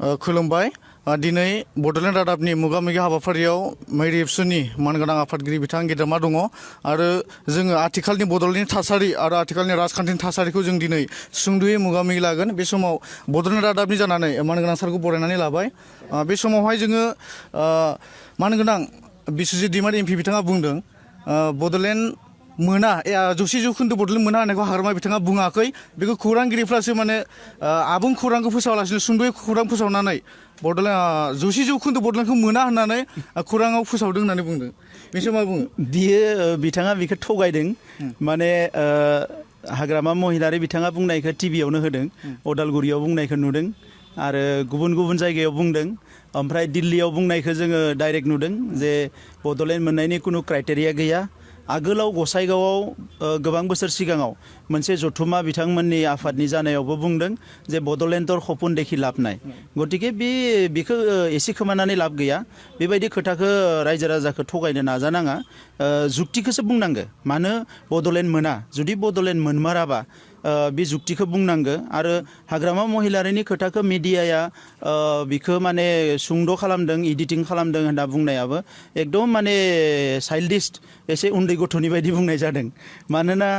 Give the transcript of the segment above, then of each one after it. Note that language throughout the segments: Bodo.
खुलुमबाय दिनै बड'लेण्ड रादाबनि मोगा-मोगि हाबाफारियाव मैरी एबसुनि मानगोनां आफादगिरि बिथां गेदेमा दङ आरो जोङो आथिखालनि बड'लेण्डनि थासारि आरो आथिखालनि राजखान्थिनि थासारिखौ जों दिनै सुंद'यै मोगा-मोगि लागोन बे समाव बड'लेण्ड रादाबनि जानानै मानगोनां सारखौ बरायनानै लाबाय बे समावहाय जोङो मानगोनां बिस्वजित दैमारी एमपि बिथाङा बुंदों बड'लेण्ड मोना 100% बड'लेण्ड मोना होननायखौ हाग्रामा बिथाङा बुङाखै बेखौ खौरांगिरिफ्रासो माने आबुं खौरांखौ फोसावालासिनो सुंद'यै खौरां फोसावनानै बड'लेण्ड 100% बड'लेण्डखौ मोना होननानै खौराङाव फोसावदों होननानै बुंदों बे समाव मा बुङो बियो बिथाङा बेखौ थगायदों माने हाग्रामा महिलारि बिथाङा बुंनायखौ टिभियावनो होदों अदालगुरियाव बुंनायखौ नुदों आरो गुबुन गुबुन जायगायाव बुंदों ओमफ्राय दिल्लीयाव बुंनायखौ जोङो डाइरेक्ट नुदों जे बड'लेण्ड मोननायनि खुनु क्राइटेरिया गैया आगोलाव गसाइगावआव गोबां बोसोर सिगाङाव मोनसे जथुमा बिथांमोननि आफादनि जानायावबो बुंदों जे बड'लेण्डर खपुन देखि लाब नाय गतिके बेखौ एसे खोमानानै लाब गैया बेबायदि खोथाखौ रायजो राजाखौ थगायनो नाजानाङा जुक्तिखौसो बुंनांगो मानो बड'लेण्ड मोना जुदि बड'लेण्ड मोनमाराबा बे जुक्तिखौ बुंनांगो आरो हाग्रामा महिलारिनि खोथाखौ मिडियाया बिखौ माने सुंद' खालामदों एडिटिं खालामदों होनना बुंनायाबो एकदम माने चाइल्डिश एसे उन्दै गथ'नि बायदि बुंनाय जादों मानोना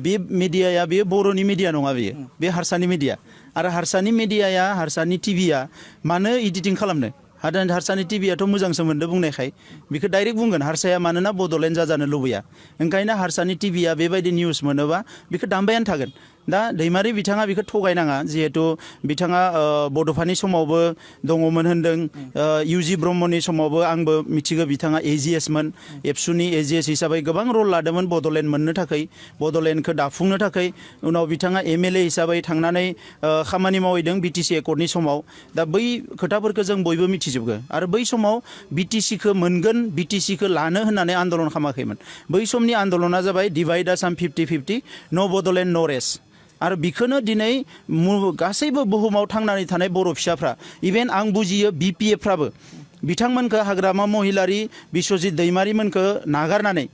बे मिडियाया बेयो बर'नि मिडिया नङा बेयो बे हारसानि मिडिया आरो हारसानि मिडियाया हारसानि टिभिया मानो एडिटिं खालामनो हारसानि टिभियाथ' मोजांसो मोन्दों बुंनायखाय बेखौ डाइरेक्ट बुंगोन हारसाया मानोना बड'लेण्ड जानो लुबैया ओंखायनो हारसानि टिभिया बेबायदि निउस मोनोबा बेखौ दामबायानो थागोन दा दैमारी बिथाङा बेखौ थगायनाङा जिहेतु बिथाङा बड'फानि समावबो दङमोन होनदों इउजि ब्रह्मनि समावबो आंबो मिथिगौ बिथाङा एजिएसमोन एबसुनि एजिएस हिसाबै गोबां रल लादोंमोन बड'लेण्ड मोननो थाखाय बड'लेण्डखौ दाफुंनो थाखाय उनाव बिथाङा एमएलए हिसाबै थांनानै खामानि मावहैदों बिटिसि एकर्डनि समाव दा बै खोथाफोरखौ जों बयबो मिथिजोबगो आरो बै समाव बिटिसिखौ मोनगोन बिटिसिखौ लानो होननानै आन्दलन खालामाखैमोन बै समनि आन्दलना जाबाय डिभाइड आसाम 50-50 न' बड'लेण्ड न' रेस्ट आरो बिखौनो दिनै गासैबो बुहुमाव थांनानै थानाय बर' फिसाफ्रा इभेन आं बुजियो बिपिएफफ्राबो बिथांमोनखौ हाग्रामा महिलारि बिस्वजित दैमारीमोनखौ नागारनानै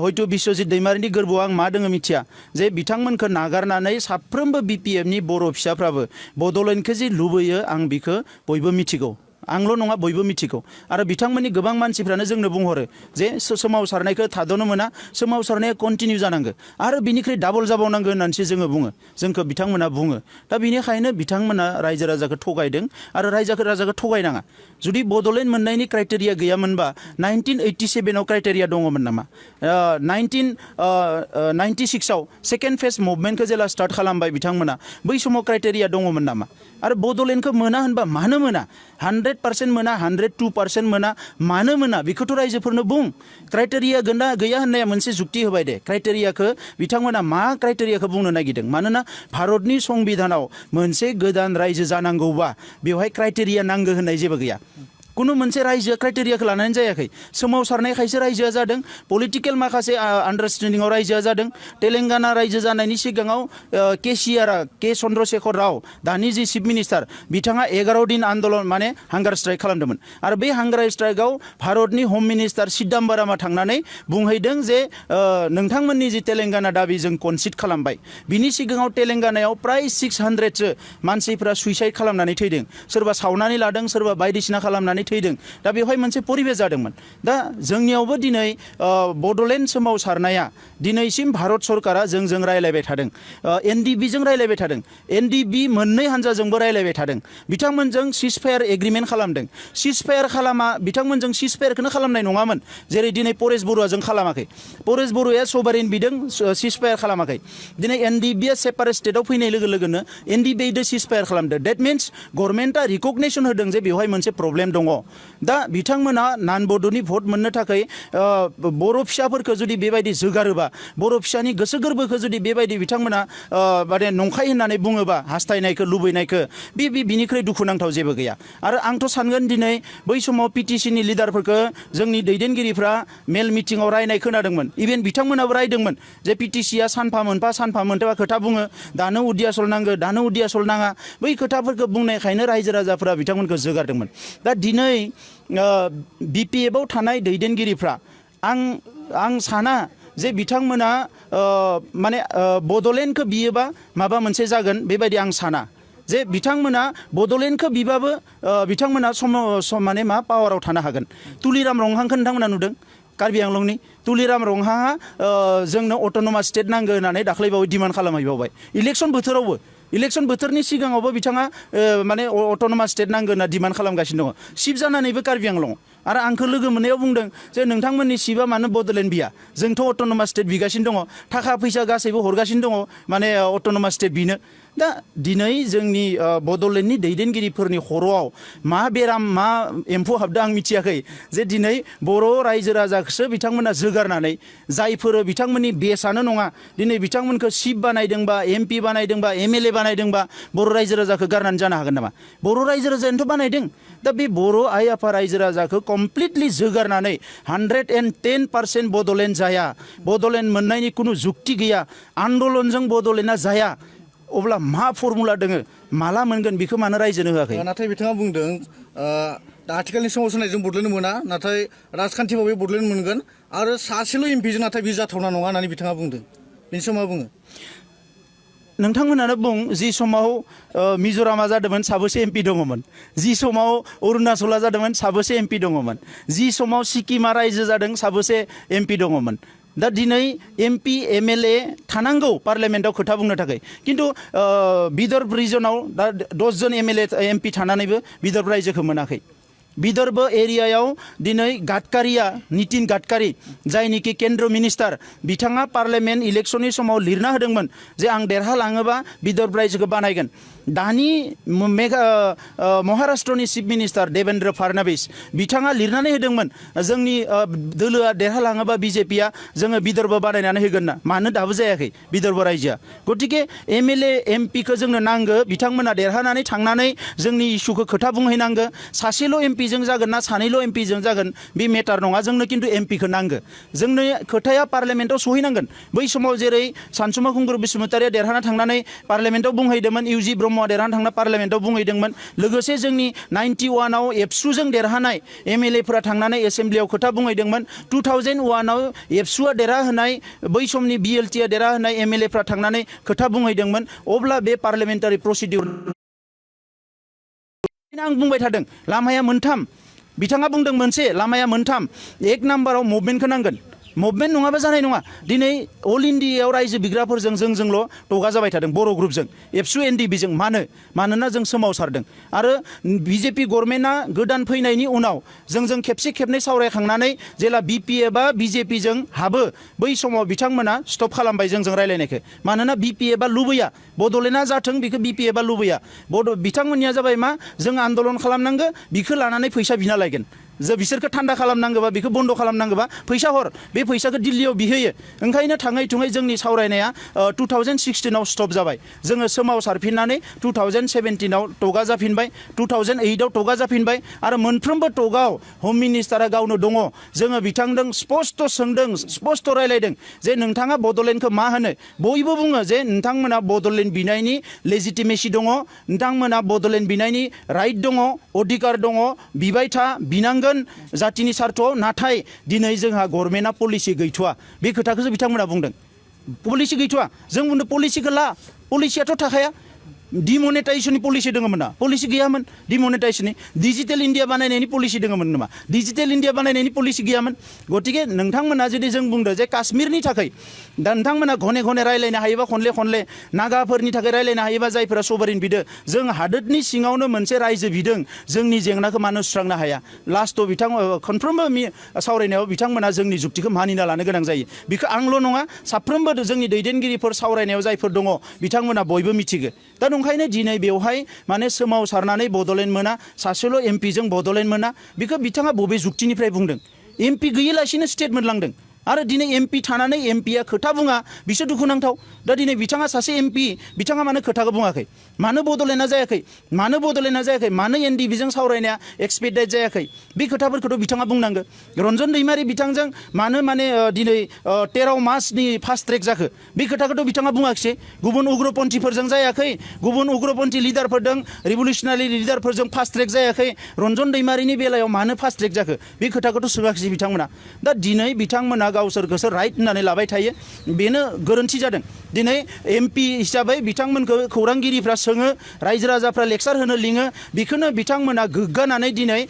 हयथ' बिस्वजित दैमारीनि गोरबोआव आं मा दोङो मिथिया जे बिथांमोनखौ नागारनानै साफ्रोमबो बिपिएफनि बर' फिसाफ्राबो बड'लेण्डखौ जे लुबैयो आं बिखौ बयबो मिथिगौ आंल' नङा बयबो मिथिगौ आरो बिथांमोननि गोबां मानसिफ्रानो जोंनो बुंहरो जे सोमावसारनायखौ थाद'नो मोना सोमावसारनाया कन्टिनिउ जानांगौ आरो बिनिख्रुइ डाबल जाबावनांगौ होननानैसो जोङो बुङो जोंखौ बिथांमोना बुङो दा बेनिखायनो बिथांमोना रायजो राजाखौ थगायदों आरो रायजो राजाखौ थगायनाङा जुदि बड'लेण्ड मोननायनि क्राइटेरिया गैयामोनबा 1987आव क्राइटेरिया दङमोन नामा 1996आव सेकेन्ड फेज मुभमेन्टखौ जेला स्टार्ट खालामबाय बिथांमोना बै समाव क्राइटेरिया दङमोन नामा आरो बड'लेण्डखौ मोना होनबा मानो मोना 100% मोना 102% मोना मानो मोना बेखौथ' रायजोफोरनो बुं क्राइटेरिया गैया होननाया मोनसे जुक्ति होबाय दे क्राइटेरियाखौ बिथांमोना मा क्राइटेरियाखौ बुंनो नागिरदों मानोना भारतनि संबिधानाव मोनसे गोदान रायजो जानांगौबा बेवहाय क्राइटेरिया नांगौ होननाय जेबो गैया कुनु मोनसे रायजोआ क्राइटेरियाखौ लानानै जायाखै सोमावसारनायखायसो रायजोआ जादों पलिटिकेल माखासे आन्डारस्टेन्डिंआव रायजोआ जादों तेलेंगाना रायजो जानायनि सिगाङाव के चन्द्रशेखर राव दानि जि चिफ मिनिस्टार बिथाङा 11 दिन आन्दलन माने हांगार स्ट्राइक खालामदोंमोन आरो बे हांगार स्ट्राइकआव भारतनि होम मिनिस्टार चिदम्बरमआ थांनानै बुंहैदों जे नोंथांमोननि जि तेलेंगाना दाबि जों कनसिड खालामबाय बिनि सिगाङाव तेलेंगानायाव प्राय 600सो मानसिफ्रा सुइसाइड खालामनानै थैदों सोरबा सावनानै लादों सोरबा बायदिसिना खालामनानै थैदों दा बेवहाय मोनसे परिबेस जादोंमोन दा जोंनियावबो दिनै बड'लेण्ड सोमावसारनाया दिनैसिम भारत सरकारा जों रायलायबाय थादों एनडिबिजों रायलायबाय थादों एनडिबि मोननै हान्जाजोंबो रायलायबाय थादों बिथांमोनजों सिजफायार एग्रिमेन्ट खालामदों सिजफायार बिथांमोनजों सिजफायारखौनो खालामनाय नङामोन जेरै दिनै परेश बरुवाजों खालामाखै परेश बरुवाया सभारेन बिदों सिजफायार खालामाखै दिनै एनडिबिया सेपारेट स्टेटआव फैनाय लोगो लोगोनो एनडिबिजों सिजफायार खालामदों डेट मिन्स गभर्नमेन्टआ रिकगनेसन होदों जे बेवहाय मोनसे प्रब्लेम दङ दा बिथांमोना नान बड'नि भट मोननो थाखाय बर' फिसाफोरखौ जुदि बेबायदि जोगारोबा बर' फिसानि गोसो गोरबोखौ जुदि बेबायदि बिथांमोना माने नंखाय होननानै बुङोबा हास्थायनायखौ लुबैनायखौ बिनिख्रुइ दुखुनांथाव जेबो गैया आरो आंथ' सानगोन दिनै बै समाव पिटिसिनि लिडारफोरखौ जोंनि दैदेनगिरिफ्रा मेल मिटिङाव रायनाय खोनादोंमोन इभेन बिथांमोनाबो रायदोंमोन जे पिटिसिया सानफा मोनफा खोथा बुङो दानो उदियासल नांगौ दानो उदियासल नाङा बै खोथाफोरखौ बुंनायखायनो रायजो राजाफोरा बिथांमोनखौ जोगारदोंमन दा दिनै बिपिएफआव थानाय दैदेनगिरिफ्रा आं साना जे बिथांमोना माने बड'लेण्डखौ बियोबा माबा मोनसे जागोन बेबायदि आं साना जे बिथांमोना बड'लेण्डखौ बिबाबो बिथांमोना माने मा पावाराव थानो हागोन तुलिराम रंहांखौ नोंथांमोना नुदों कार्बि आंलंनि तुलिराम रंहांआ जोंनो अट'नमास स्टेट नांगौ होननानै दाख्लैबावै डिमान्ड खालामहैबावबाय इलेक्सन बोथोरावबो इलेक्सन बोथोरनि सिगाङावबो बिथाङा माने अट'नमास स्टेट नांगौ होनना डिमान्ड खालामगासिनो दङ सिफ जानानैबो कार्बि आंलं आरो आंखौ लोगो मोननायाव बुंदों जे नोंथांमोननि सिफआ मानो बड'लेण्ड बिया जोंथ' अट'नमास स्टेट बिगासिनो दङ थाखा फैसा गासैबो हरगासिनो दङ माने अट'नमास स्टेट बिनो दा दिनै जोंनि बड'लेण्डनि दैदेनगिरिफोरनि खर'आव मा बेराम मा एम्फौ हाबदों आं मिथियाखै जे दिनै बर' रायजो राजाखौसो बिथांमोना जोगारनानै जायफोर बिथांमोननि बेसआनो नङा दिनै बिथांमोनखौ सिफ बानायदोंबा एमपि बानायदोंबा एमएलए बानायदोंबा बर' रायजो राजाखौ गारनानै जानो हागोन नामा बर' रायजो राजायानोथ' बानायदों दा बे बर' आइ आफा रायजो राजाखौ कमप्लिटलि जोगारनानै 110% बड'लेण्ड जाया बड'लेण्ड मोननायनि खुनु जुक्ति गैया आन्दलनजों बड'लेण्डआ जाया अब्ला मा फर्मुला दोङो माला मोनगोन बेखौ मानो रायजोनो होआखै नाथाय बिथाङा बुंदों दा आथिखालनि सोमावसारनायजों बड'लेण्ड मोना नाथाय राजखान्थि भाबै बड'लेण्ड मोनगोन आरो सासेल' एमपिजों नाथाय बे जाथावना नङा होननानै बिथाङा बुंदों बेनि सायाव मा बुङो नोंथांमोनानो बुं जि समाव मिज'रामा जादोंमोन साबेसे एमपि दङमोन जि समाव अरुणाचला जादोंमोन साबेसे एमपि दङमोन जि समाव सिक्किमा रायजो जादों साबेसे एमपि दङमोन दा दिनै एमपि एमएलए थानांगौ पार्लियामेन्टआव खोथा बुंनो थाखाय खिन्थु बिदर्भ रिजनाव दा 10 जन एमएलए एमपि थानानैबो बिदर्भ रायजोखौ मोनाखै बिदर्भ एरियायाव दिनै गाडकारिया नितिन गाडकारि जायनिखि केन्द्र मिनिस्टार बिथाङा पार्लियामेन्ट इलेक्सननि समाव लिरना होदोंमोन जे आं देरहालाङोबा बिदर्भ रायजोखौ बानायगोन दानि महाराष्ट्रनि चिफ मिनिस्टार देवेन्द्र फाडनाभिस बिथाङा लिरनानै होदोंमोन जोंनि दोलोआ देरहालाङोबा बिजेपिया जोङो बिदर्भ बानायनानै होगोन ना मानो दाबो जायाखै बिदर्भ रायजोआ गतिके एमएलए एमपिखौ जोंनो नांगौ बिथांमोना देरहानानै थांनानै जोंनि इस्युखौ खोथा बुंहैनांगौ सासेल' एमपिजों जागोन ना सानैल' एमपिजों जागोन बे मेटार नङा जोंनो खिन्थु एमपिखौ नांगौ जोंनो खोथाया पार्लियामेन्टआव सहैनांगोन बै समाव जेरै सानसुमा खुंगुर बसुमतारिया देरहाना थांनानै पार्लियामेन्टआव बुंहैदोंमोन इउजि ब्रह्मआ देरहाना थांना पार्लियामेन्टआव बुंहैदोंमोन लोगोसे जोंनि 91आव एबसुजों देरहानाय एमएलएफोरा थांनानै एसेम्ब्लियाव खोथा बुंहैदोंमोन 2001आव एबसुआ देरहाहोनाय बै समनि बिएलटिआ देरहाहोनाय एमएलएफ्रा थांनानै खोथा बुंहैदोंमोन अब्ला बे पार्लियामेन्टारि प्रसिडिउर आं बुंबाय थादों लामाया मोनथाम बिथाङा बुंदों मोनसे लामाया मोनथाम एक नाम्बाराव मुभमेन्टखौ नांगोन मुभमेन्ट नङाबा जानाय नङा दिनै अल इन्डियायाव रायजो बिग्राफोरजों जोंल' टगा जाबाय थादों बर' ग्रुपजों एबसु एनडिबिजों मानोना जों सोमावसारदों आरो बिजेपि गभर्नमेन्टआ गोदान फैनायनि उनाव जों खेबसे खेबनै सावरायखांनानै जेला बिपिए बा बिजेपिजों हाबो बै समाव बिथांमोना स्टप खालामबाय जोंजों रायलायनायखौ मानोना बिपिए बा लुबैया बड'लेण्डआ जाथों बिखौ बिपिए बा लुबैया बिथांमोननिया जाबाय मा जों आन्दलन खालामनांगौ बिखौ लानानै फैसा बिना लायगोन जे बिसोरखौ थान्दा खालामनांगौबा बेखौ बन्द खालामनांगौबा फैसा हर बे फैसाखौ दिल्लीयाव बिहोयो ओंखायनो थाङै थुङै जोंनि सावरायनाया 2016आव स्टप जाबाय जोङो सोमावसारफिननानै 2017आव टगा जाफिनबाय 2008आव टगा जाफिनबाय आरो मोनफ्रोमबो टगाव हम मिनिस्टारा गावनो दङ जोङो बिथांजों स्पस्ट सोंदों स्पस्ट रायलायदों जे नोंथाङा बड'लेण्डखौ मा होनो बयबो बुङो जे नोंथांमोना बड'लेण्ड बिनायनि लेजिटिमेसि दङ नोंथांमोना बड'लेण्ड बिनायनि राइट दङ अधिकार दङ बिबाय था बिनांगौ जातिनि सार्थआव नाथाय दिनै जोंहा गभर्नमेन्टआ पलिसि गैथ'वा बे खोथाखौसो बिथांमोना बुंदों पलिसि गैथ'वा जों बुंदों पलिसिखौ ला पलिसियाथ' थाखाया डिमनेटाइजेसननि पलिसि दङमोन ना पलिसि गैयामोन डिमनेटाइजेसननि डिजिटेल इन्डिया बानायनायनि पलिसि दङमोन नामा डिजिटेल इन्डिया बानायनायनि पलिसि गैयामोन गतिके नोंथांमोना जुदि जों बुंदों जे काश्मीरनि थाखाय दा नोंथांमोना घने घने रायलायनो हायोबा खनले नागाफोरनि थाखाय रायलायनो हायोबा जायफोरा सभारेन बिदों जों हादोरनि सिङावनो मोनसे रायजो बिदों जोंनि जेंनाखौ मानो सुस्रांनो हाया लास्टआव खनफ्रोमबो सावरायनायाव बिथांमोना जोंनि जुक्तिखौ मानिना लानो गोनां जायो बेखौ आंल' नङा साफ्रोमबो जोंनि दैदेनगिरिफोर सावरायनायाव जायफोर दङ बिथांमोना बयबो मिथिगौ दा ओंखायनो दिनै बेवहाय माने सोमावसारनानै बड'लेण्ड मोना सासेल' एमपिजों बड'लेण्ड मोना बेखौ बिथाङा बबे जुक्तिनिफ्राय बुंदों एमपि गैयालासिनो स्टेट मोनलांदों आरो दिनै एमपि थानानै एमपिया खोथा बुङा बिसोर दुखुनांथाव दा दिनै बिथाङा सासे एमपि बिथाङा मानो खोथाखौ बुङाखै मानो बड'लेण्डआ जायाखै मानो एनडिबिजों सावरायनाया एक्सपेक्टेड जायाखै बे खोथाफोरखौथ' बिथाङा बुंनांगौ रन्जन दैमारि बिथांजों मानो दिनै 13 मार्चनि फास्ट ट्रेक जाखो बे खोथाखौथ' बिथाङा बुङाखिसै गुबुन उग्रपन्थीफोरजों जायाखै गुबुन उग्रपन्थी लिडारफोरजों रिभलिउसनारि लिडारफोरजों फास्ट ट्रेक जायाखै रन्जन दैमारिनि बेलायाव मानो फास्ट ट्रेक जाखो बे खोथाखौथ' सोङाखिसै बिथांमोना दा दिनै बिथांमोना गावसोरखौसो राइट होननानै लाबाय थायो बेनो गोरोन्थि जादों दिनै MP हिसाबै बिथांमोनखौ खौरांगिरिफ्रा सोङो रायजो राजाफ्रा लेक्सार होनो लिङो बेखौनो बिथांमोना गोग्गानानै दिनै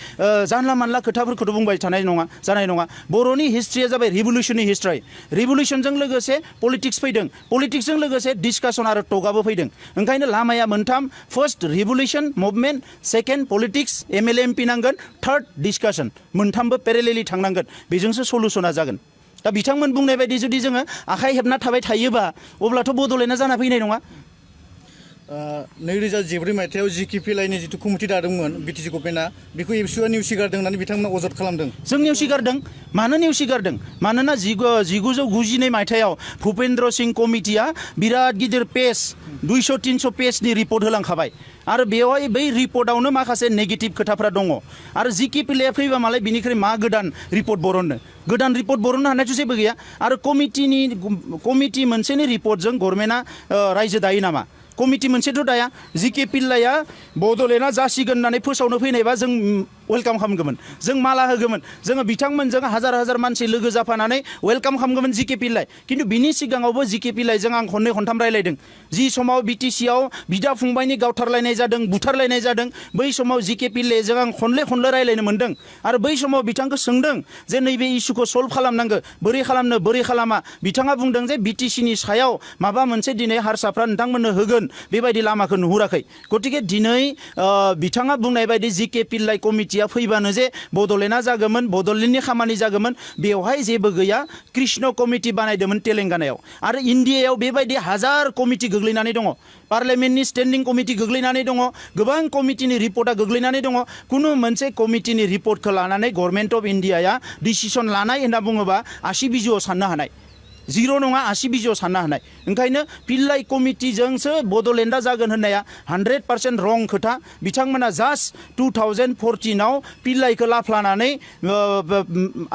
जानला मानला खोथाफोरखौथ' बुंबाय थानाय नङा जानाय नङा बर'नि हिस्ट्रिया जाबाय रिभलिउसननि हिस्ट्रि रिभलिउसनजों लोगोसे पलिटिक्स फैदों पलिटिक्सजों लोगोसे डिसकासन आरो टकआबो फैदों ओंखायनो लामाया मोनथाम first revolution movement second politics MLA MP नांगोन थार्ड डिसकासन मोनथामबो पेरेलेलि थांनांगोन बेजोंसो सलुसना जागोन दा बिथांमोन बुंनाय बायदि जुदि जोङो आखाइ हेबना थाबाय थायोबा अब्लाथ' बड'लेण्डआ जाना फैनाय नङा 2014 मायथाइयाव जिकिपि लाइनि जिथु कमिटि दादोंमोन BTC गभर्नमेन्टआ बेखौ एबसुआ नेवसिगारदों होननानै बिथांमोना अजद खालामदों जों नेवसिगारदों मानो नेवसिगारदों मानोना 1992 मायथाइयाव भुपेन्द्र सिंह कमिटिया बिराद गिदिर पेज 200-300 पेजनि रिपर्ट होलांखाबाय आरो बेवहाय बै रिपर्टआवनो माखासे नेगेटिभ खोथाफ्रा दङ आरो जिकिपिलाया फैबा मालाय बिनिख्रुइ मा गोदान रिपर्ट बरननो गोदान रिपर्ट बरननो हानायथ' जेबो गैया आरो कमिटि मोनसेनि रिपर्टजों गभर्नमेन्टआ रायजो दायो नामा कमिटि मोनसेथ' दाया जिके पिल्लाया बड'लेण्डआ जासिगोन होननानै फोसावनो फैनायबा जों वेलकाम खालामगौमोन जों माला होगौमन जोङो बिथांमोनजों हाजार मानसि लोगो जाफानानै वेलकाम खालामगौमोन जिके पिल्लाय किन्तु बिनि सिगाङावबो जिके पिल्लायजों आं खननै खनथाम रायलायदों जि समाव BTCआव बिदा फंबायनि गावथारलायनाय जादों बुथारलायनाय जादों बै समाव जिके पिल्लायजों आं खनले रायलायनो मोन्दों आरो बै समाव बिथांखौ सोंदों जे नैबे इस्युखौ सल्भ खालामनांगौ बोरै खालामनो बोरै खालामा बिथाङा बुंदों जे BTCनि सायाव माबा मोनसे दिनै हारसाफ्रा नोंथांमोननो होगोन बेबायदि लामाखौ नुहुराखै गतिके दिनै बिथाङा बुंनाय बायदि जिके पिल्लाय कमिटिया फैबानो जे बड'लेण्डआ जागौमोन बड'लेण्डनि खामानि जागौमोन बेवहाय जेबो गैया कृष्ण कमिटि बानायदोंमोन तेलेंगानायाव आरो इन्डियायाव बेबायदि हाजार कमिटि गोग्लैनानै दङ पार्लियामेन्टनि स्टेन्डिं कमिटि गोग्लैनानै दङ गोबां कमिटिनि रिपर्टआ गोग्लैनानै दङ कुनु मोनसे कमिटिनि रिपर्टखौ लानानै गभर्नमेन्ट अफ इन्डियाया डिसिसन लानाय होनना बुङोबा आसि बिजौआव साननो हानाय जिर' नङा आसि बिजौआव साननो हानाय ओंखायनो पिल्लाय कमिटिजोंसो बड'लेण्डआ जागोन होननाया 100% रं खोथा बिथांमोना जास्ट 2014आव पिल्लायखौ लाफ्लानानै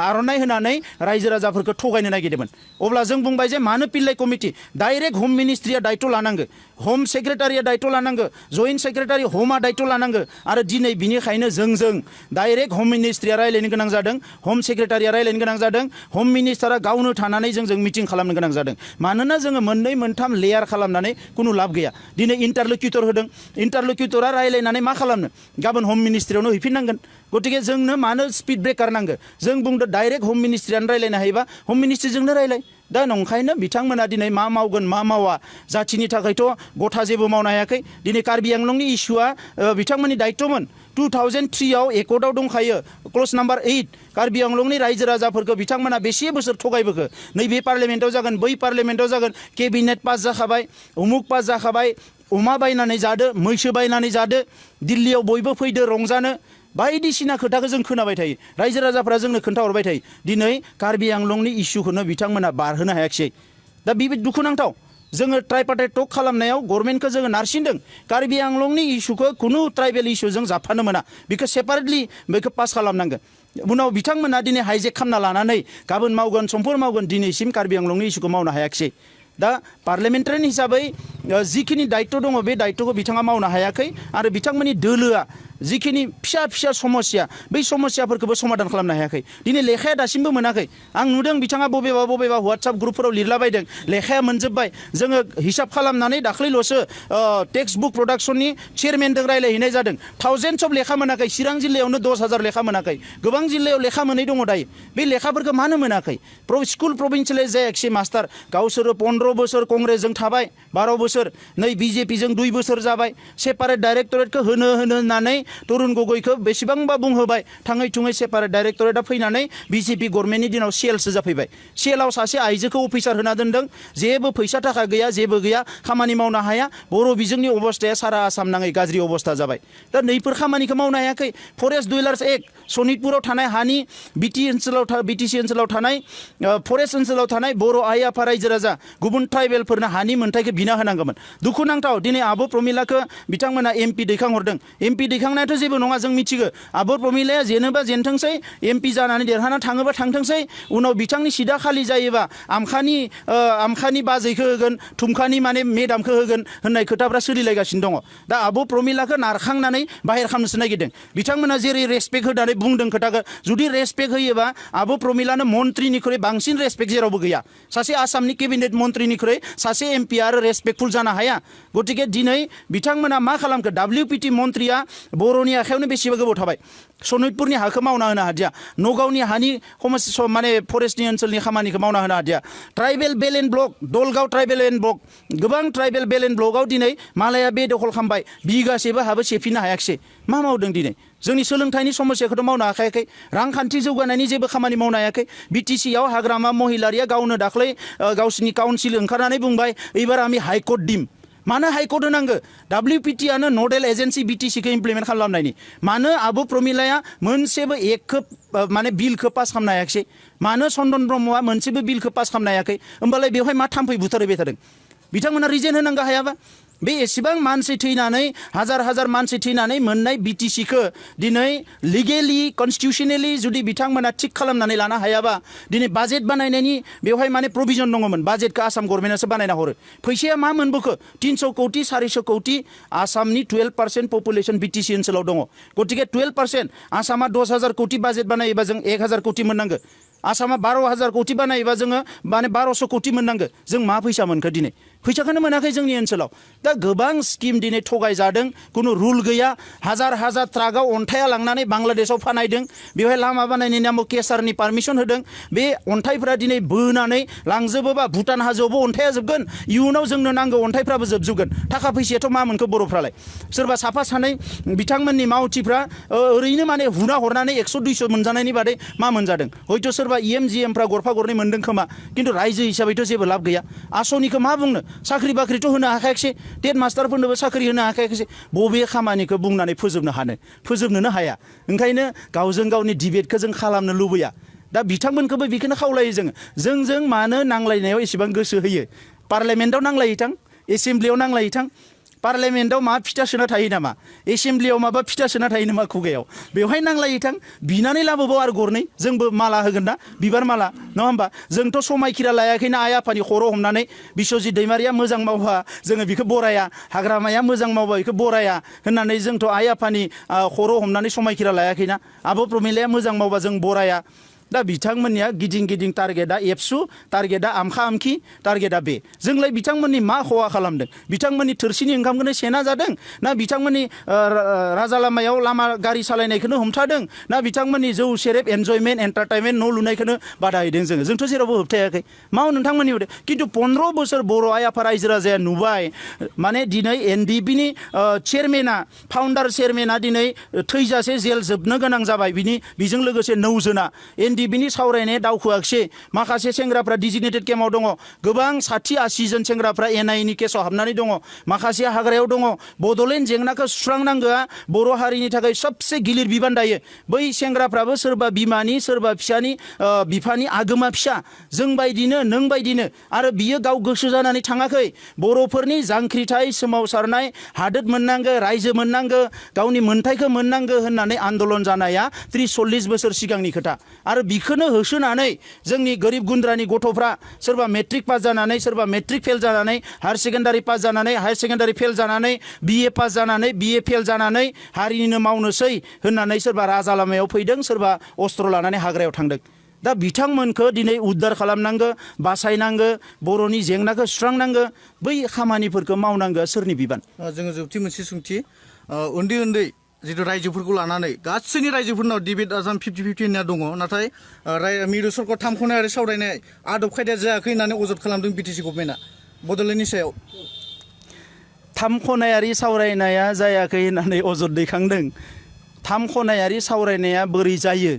आर'नाइ होनानै रायजो राजाफोरखौ थगायनो नागिरदोंमोन अब्ला जों बुंबाय जे मानो पिल्लाय कमिटि डाइरेक्ट हम मिनिस्ट्रिया दायित्व लानांगौ हम सेक्रेटारिया दायित्व लानांगौ जइन्ट सेक्रेटारि हमा दायित्व लानांगौ आरो दिनै बिनिखायनो जों डाइरेक्ट हम मिनिस्ट्रिया रायलायनो गोनां जादों हम सेक्रेटारिया रायलायनो गोनां जादों हम मिनिस्टारा गावनो थानानै जों मिटिं खालामनो गोनां जादों मानोना जोङो मोननै मोनथाम लेयार खालामनानै कुनु लाब गैया दिनै इन्टारलकिउटर होदों इन्टारलकिउटरा रायलायनानै मा खालामनो गाबोन हम मिनिस्ट्रियावनो हैफिननांगोन गतिके जोंनो मानो स्पिड ब्रेकार नांगौ जों बुंदो डाइरेक्ट हम मिनिस्ट्रियानो रायलायनो हायोबा हम मिनिस्ट्रिजोंनो रायलाय दा नंखायनो बिथांमोना दिनै मा मावगोन मा मावा जाथिनि थाखायथ' गथा जेबो मावनो हायाखै दिनै कार्बि आंलंनि इस्युआ बिथांमोननि दायित्वमोन 2003आव एकर्डआव दंखायो क्लज नाम्बार 8 कार्बि आंलंनि रायजो राजाफोरखौ बिथांमोना बेसे बोसोर थगायबोखो नैबे पार्लियामेन्टआव जागोन बै पार्लियामेन्टआव जागोन केबिनेट पास जाखाबाय उमुक पास जाखाबाय अमा बायनानै जादो मैसो बायनानै जादो दिल्लीयाव बयबो फैदो रंजानो बायदिसिना खोथाखौ जों खोनाबाय थायो रायजो राजाफ्रा जोंनो खोन्थाहरबाय थायो दिनै कार्बि आंलंनि इस्युखौनो बिथांमोना बारहोनो हायाखिसै दा बेबो दुखुनांथाव जोङो ट्राइपार्टाइट टक खालामनायाव गभर्नमेन्टखौ जोङो नारसिनदों कार्बि आंलंनि इस्युखौ खुनु ट्राइबेल इस्युजों जाबफानो मोना बेखौ सेपारेटलि बेखौ पास खालामनांगोन उनाव बिथांमोना दिनै हाइजेक खालामना लानानै गाबोन मावगोन समफोर मावगोन दिनैसिम कार्बि आंलंनि इस्युखौ मावनो हायाखिसै दा पार्लियामेन्टारियान हिसाबै जिखिनि दायित्व दङ बे दायित्वखौ बिथाङा मावनो हायाखै आरो बिथांमोननि दोलोआ जिखिनि फिसा समस्या बै समस्याफोरखौबो समाधान खालामनो हायाखै दिनै लेखाया दासिमबो मोनाखै आं नुदों बिथाङा बबेबा WhatsApp ग्रुपफोराव लिरलाबायदों लेखाया मोनजोब्बाय जोङो हिसाब खालामनानै दाख्लैल'सो टेक्स्ट बुक प्रडाक्शननि चेयारमेनजों रायलायहैनाय जादों थाउजेन्डस अफ लेखा मोनाखै चिरां जिल्लायावनो 10,000 लेखा मोनाखै गोबां जिल्लायाव लेखा मोनै दङ दायो बे लेखाफोरखौ मानो मोनाखै स्कुल प्रभिन्सियेलाइज जायाखिसै मास्टार गावसोरो 15 बोसोर कंग्रेसजों थाबाय 12 बोसोर नै BJPजों 2 बोसोर जाबाय सेपारेट डाइरेक्टरेटखौ होनो होननानै तरुण गगैखौ बेसेबांबा बुंहोबाय थाङै थुङै सेपारेट डाइरेक्टरेटआ फैनानै BJP गभर्नमेन्टनि दिनाव सेलसो जाफैबाय सेलाव सासे आइजोखौ अफिसार होना दोनदों जेबो फैसा थाखा गैया जेबो गैया खामानि मावनो हाया बर' बिजोंनि अबस्थाया सारा आसाम नाङै गाज्रि अबस्था जाबाय दा नैफोर खामानिखौ मावनो हायाखै फरेस्ट डुवेलार्स एक्ट सनितपुराव थानाय हानि BTC ओनसोलाव थानाय फरेस्ट ओनसोलाव थानाय बर' आइ आफा रायजो राजा गुबुन गुबुन ट्राइबेलफोरनो हानि मोन्थायखौ बिना होनांगौमोन दुखुनांथाव दिनै आब' प्रमिलाखौ बिथांमोना एमपि दैखांहरदों एमपि दैखांनायाथ' जेबो नङा जों मिथिगौ आब' प्रमिलाया जेनोबा जेनथोंसै एमपि जानानै देरहाना थाङोबा थांथोंसै उनाव बिथांनि सिदा खालि जायोबा आमखानि बाजैखौ होगोन थुमखानि माने मेदामखौ होगोन होननाय खोथाफ्रा सोलिलायगासिनो दङ दा आब' प्रमिलाखौ नारखांनानै बाहेर खालामनोसो नागिरदों बिथांमोना जेरै रेसपेक्ट होनानै बुंदों खोथाखौ जुदि रेसपेक्ट होयोबा आब' प्रमिलानो मन्त्रिनिख्रुइ बांसिन रेसपेक्ट जेरावबो गैया सासे आसामनि केबिनेट मन्त्रिनिख्रुइ सासे एमपि आरो रेसपेक्टफुल जानो हाया गतिके दिनै बिथांमोना मा खालामखो WPT मन्त्रिया बर'नि आखायावनो बेसेबा गोबाव थाबाय सनितपुरनि हाखौ मावना होनो हादिया नगावनि हानि माने फरेस्टनि ओनसोलनि खामानिखौ मावना होनो हादिया tribal Belen block Dalgaon tribal and block गोबां ट्राइबेल बेलेन ब्लकआव दिनै मालाया बे दखल खालामबाय बिगासेबो हाबो सेफिननो हायाखिसै मा मावदों दिनै जोंनि सोलोंथाइनि समस्याखौथ' मावनो हाखायाखै रांखान्थि जौगानायनि जेबो खामानि मावनो हायाखै बिटिसिआव हाग्रामा महिलारिया गावनो दाख्लै गावसिनि काउन्सिल ओंखारनानै बुंबाय एबार आमी हाइकर्ट दिम मानो हाइकर्ट होनांगो WPTआनो नडेल एजेन्सि बिटिसिखौ इमप्लिमेन्ट खालामनायनि मानो आब' प्रमिलाया मोनसेबो माने बिलखौ पास खालामनो हायाखिसै मानो चन्दन ब्रह्मआ मोनसेबो बिलखौ पास खालामनो हायाखै होमबालाय बेवहाय मा थाम्फै बुथारबाय थादों बिथांमोना रिजेन होनांगौ हायाबा बे एसेबां मानसि थैनानै हाजार मानसि थैनानै मोननाय बिटिसिखौ दिनै लिगेलि कनस्टिटिउसनेलि जुदि बिथांमोना थिग खालामनानै लानो हायाबा दिनै बाजेट बानायनायनि बेवहाय माने प्रभिजन दङमोन बाजेटखौ आसाम गभर्नमेन्टआसो बानायना हरो फैसाया मा मोनबोखो 300 कौटि 400 कौटि आसामनि 12% पपुलेसन बिटिसि ओनसोलाव दङ गतिके 12% आसामा 10,000 कौटि बाजेट बानायोबा जों 1,000 कौटि मोननांगो आसामा 12,000 कौटि बानायोबा जोङो माने 1200 कौटि मोननांगो जों मा फैसा मोनखो दिनै फैसाखौनो मोनाखै जोंनि ओनसोलाव दा गोबां स्किम दिनै थगायजादों खुनु रुल गैया हाजार ट्राकआव अन्थाइया लांनानै बांलादेशआव फानायदों बेवहाय लामा बानायनायनि नामाव केसारनि पारमिसन होदों बे अन्थाइफ्रा दिनै बोनानै लांजोबोबा भुटान हाजोआवबो अन्थाइया जोबगोन इयुनाव जोंनो नांगौ अन्थाइफ्राबो जोबजोबगोन थाखा फैसायाथ' मा मोनखो बर'फ्रालाय सोरबा साफा सानै बिथांमोननि मावथिफ्रा ओरैनो माने हुना हरनानै 100-200 मोनजानायनि बादै मा मोनजादों हयथ' सोरबा EMGMफ्रा गरफा गरनै मोनदों खोमा खिन्थु रायजो हिसाबैथ' जेबो लाब गैया आसनिखौ मा बुंनो साख्रि बाख्रिथ' होनो हाखायाखिसै टेट मास्टारफोरनोबो साख्रि होनो हाखायाखिसै बबे खामानिखौ बुंनानै फोजोबनोनो हाया ओंखायनो गावजों गावनि डिबेटखौ जों खालामनो लुबैया दा बिथांमोनखौबो बेखौनो खावलायो जोंजों मानो नांलायनायाव एसेबां गोसो होयो पार्लामेन्टआव नांलायहैथां एसेमब्लियाव नांलायहैथां पार्लामेन्टआव मा फिथा सोना थायो नामा एसेमब्लियाव माबा फिथा सोना थायो नामा खुगायाव बेवहाय नांलायहैथां बिनानै लाबोबाव आरो गरनै जोंबो माला होगोन ना बिबार माला नङा होमबा जोंथ' समायखिरा लायाखैना आइ आफानि खर' हमनानै बिश्वजित दैमारिया मोजां मावबा जोङो बेखौ बराया हाग्रामाया मोजां मावबा बेखौ बराया होननानै जोंथ' आइ आफानि खर' हमनानै समायखिरा लायाखैना आब' प्रमिलाया मोजां मावबा जों बराया दा बिथांमोननिया गिदिं टारगेटआ एबसु टारगेटआ आमखा आमखि टारगेटआ बे जोंलाय बिथांमोननि मा खहा खालामदों बिथांमोननि थोरसिनि ओंखामखौनो सेना जादों ना बिथांमोननि राजा लामायाव लामा गारि सालायनायखौनो हमथादों ना बिथांमोननि जौ सेरेब एन्जयमेन्ट एन्टारटेनमेन्ट न' लुनायखौनो बादा होदों जोंथ' जेरावबो होबथायाखै माव नोंथांमोननि होदों खिन्थु 15 बोसोर बर' आइ आफा रायजो राजाया नुबाय माने दिनै NDPनि चेयारमेना फाउन्डार चेयारमेना दिनै थैजासे जेल जोबनो गोनां जाबाय बिजों लोगोसे 9 जना NDPनि सावरायनाया दावखोआखिसै माखासे सेंग्राफ्रा डिजिग्नेटेड केम्पआव दङ गोबां 60-80 जन सेंग्राफ्रा NIAनि केसाव हाबनानै दङ माखासे हाग्रायाव दङ बड'लेण्ड जेंनाखौ सुस्रांनांगौआ बर' हारिनि थाखाय सबसे गिलिर बिबान दायो बै सेंग्राफ्राबो सोरबा बिमानि सोरबा बिफानि आगोमा फिसा जोंबायदिनो नोंबायदिनो आरो बियो गाव गोसो जानानै थाङाखै बर'फोरनि जांख्रिथाय सोमावसारनाय हादोर मोननांगौ रायजो मोननांगौ गावनि मोन्थायखौ मोननांगौ होननानै आन्दलन जानाया 30-40 बोसोर सिगांनि खोथा आरो बिखौनो होसोनानै जोंनि गोरिब गुन्द्रानि गथ'फ्रा सोरबा मेट्रिक पास जानानै सोरबा मेट्रिक फेल जानानै हायार सेकेन्डारि पास जानानै हायार सेकेन्डारि फेल जानानै BA पास जानानै BA फेल जानानै हारिनिनो मावनोसै होननानै सोरबा राजा लामायाव फैदों सोरबा अस्त्र लानानै हाग्रायाव थांदों दा बिथांमोनखौ दिनै उद्धार खालामनांगौ बासायनांगौ बर'नि जेंनाखौ सुस्रांनांगौ बै खामानिफोरखौ मावनांगौ सोरनि बिबान जोङो जोबथि मोनसे सोंथि उन्दै जिथु रायजोफोरखौ लानानै गासैनि रायजोफोरनाव डिबेट आजाम 50-50 होनना दङ नाथाय मिरु सरकार 3 खनायारि सावरायनाय आदब खायदाया जायाखै होननानै अजद खालामदों बिटिसि गभर्नमेन्टआ बड'लेण्डनि सायाव 3 खनायारि सावरायनाया जायाखै होननानै अजद दैखांदों 3 खनायारि सावरायनाया बोरै जायो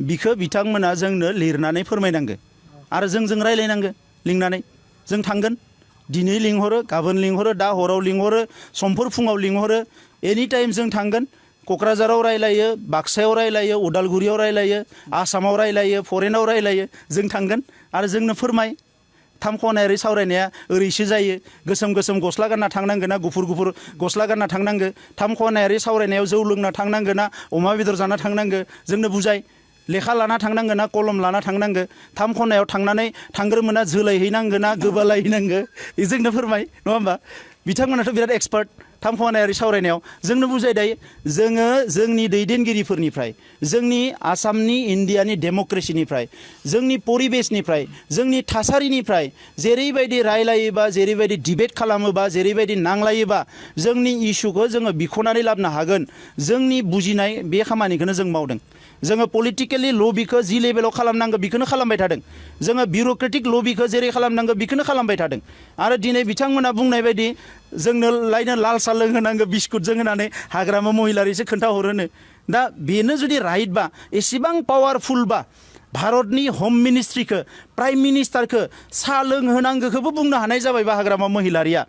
बिखौ बिथांमोना जोंनो लिरनानै फोरमायनांगौ आरो जोंजों रायलायनांगौ लिंनानै जों थांगोन दिनै लिंहरो गाबोन लिंहरो दा हराव लिंहरो समफोर फुङाव लिंहरो एनि टाइम जों थांगोन क'क्राझाराव रायलायो बाक्सायाव रायलायो उदालगुरियाव रायलायो आसामाव रायलायो फरेनाव रायलायो जों थांगोन आरो जोंनो फोरमाय थाम खनायारि सावरायनाया ओरैसो जायो गोसोम गोसोम गस्ला गानना थांनांगोन ना गुफुर गुफुर गस्ला गानना थांनांगो थाम खनायारि सावरायनायाव जौ लोंना थांनांगो ना अमा बेदर जाना थांनांगो जोंनो बुजाय लेखा लाना थांनांगो ना कलम लाना थांनांगो थाम खनायाव थांनानै थांग्रोमोना जोलायहैनांगो ना गोबालायहैनांगो जोंनो फोरमाय नङा होमबा बिथांमोनाथ' बिराद एक्सपार्ट थाम खनायारि सावरायनायाव जोंनो बुजाय दायो जोङो जोंनि दैदेनगिरिफोरनिफ्राय जोंनि आसामनि इन्डियानि डेम'क्रेसिनिफ्राय जोंनि परिबेसनिफ्राय जोंनि थासारिनिफ्राय जेरैबायदि रायलायोबा जेरैबायदि डिबेट खालामोबा जेरैबायदि नांलायोबा जोंनि इस्युखौ जोङो बिख'नानै लाबोनो हागोन जोंनि बुजिनाय बे खामानिखौनो जों मावदों जोङो पलिटिकेलि लबिखौ जि लेभेलाव खालामनांगौ बेखौनो खालामबाय थादों जोङो बिउर'क्रेटिक लबिखौ जेरै खालामनांगौ बेखौनो खालामबाय थादों आरो दिनै बिथांमोना बुंनाय बायदि जोंनो लायनो लाल साहा लोंहोनांगौ बिस्कुटजों होनानै हाग्रामा महिलारिसो खोन्थाहरोनो दा बेनो जुदि राइटबा एसेबां पावारफुलबा भारतनि हम मिनिस्ट्रिखौ प्राइम मिनिस्टारखौ साहा लोंहोनांगौखौबो बुंनो हानाय जाबायबा हाग्रामा महिलारिया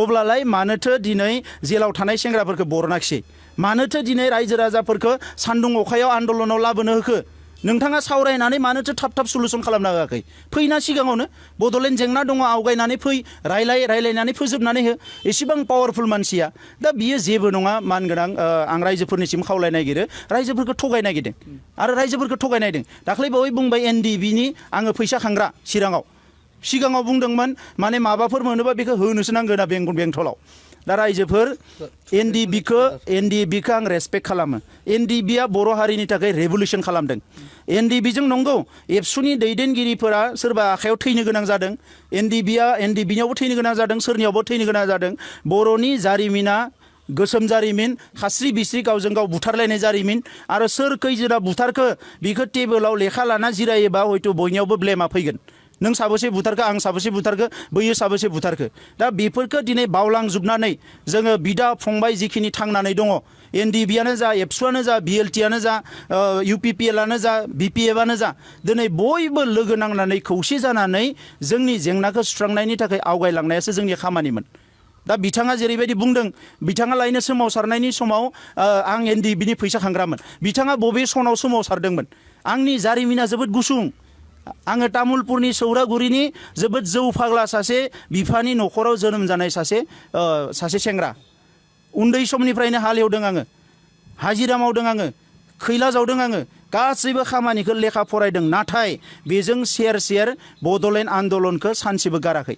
अब्लालाय मानोथो दिनै जेलाव थानाय सेंग्राफोरखौ बरनाखिसै मानोथो दिनै रायजो राजाफोरखौ सान्दुं अखायाव आन्दलनाव लाबोनो होखो नोंथाङा सावरायनानै मानोथो थाब थाब सलुसन खालामनो होआखै फैना सिगाङावनो बड'लेण्ड जेंना दङ आवगायनानै फै रायलायनानै फोजोबनानै हो एसेबां पावारफुल मानसिया दा बियो जेबो नङा मानगोनां आं रायजोफोरनिसिम खावलाय नागिरो रायजोफोरखौ थगाय नागिरदों आरो रायजोफोरखौ थगाय नायदों दाख्लै बावै बुंबाय एनडिबिनि आङो फैसा खांग्रा चिराङाव सिगाङाव बुंदोंमोन माने माबाफोर मोनोबा बेखौ होनोसो नांगोन ना बेंटलाव दा रायजोफोर एनडिबिखौ आं रेसपेक्ट खालामो एनडिबिआ बर' हारिनि थाखाय रेभुलुसन खालामदों एनडिबिजों नंगौ एबसुनि दैदेनगिरिफोरा सोरबा आखायाव थैनो गोनां जादों एनडिबिनियावबो थैनो गोनां जादों सोरनियावबो थैनो गोनां जादों बर'नि जारिमिना गोसोम जारिमिन खास्रि बिस्रि गावजों गाव बुथारलायनाय जारिमिन आरो सोर खैजोना बुथारखो बिखौ टेबोलाव लेखा लाना जिरायोबा हयथ' बयनियावबो ब्लेमा फैगोन नों साबेसे बुथारखो आं साबेसे बुथारखो बैयो साबेसे बुथारखो दा बेफोरखौ दिनै बावलांजोबनानै जोङो बिदा फंबाय जिखिनि थांनानै दङ एनडिबिआनो जा एबसुआनो जा बिएलटिआनो जा इउपिपिएलआनो जा बिपिएफआनो जा दिनै बयबो लोगो नांनानै खौसे जानानै जोंनि जेंनाखौ सुस्रांनायनि थाखाय आवगायलांनायासो जोंनि खामानिमोन दा बिथाङा जेरैबायदि बुंदों बिथाङा लायनो सोमावसारनायनि समाव आं एनडिबिनि फैसा खांग्रामोन बिथाङा बबे सनाव सोमावसारदोंमोन आंनि जारिमिना जोबोद गुसुं आङो तामुलपुरनि सौरागुरिनि जोबोद जौ फाग्ला सासे बिफानि न'खराव जोनोम जानाय सासे सेंग्रा उन्दै समनिफ्रायनो हालेवदों आङो हाजिरा मावदों आङो खैला जावदों आङो गासैबो खामानिखौ लेखा फरायदों नाथाय बेजों सेर बड'लेण्ड आन्दलनखौ सानसेबो गाराखै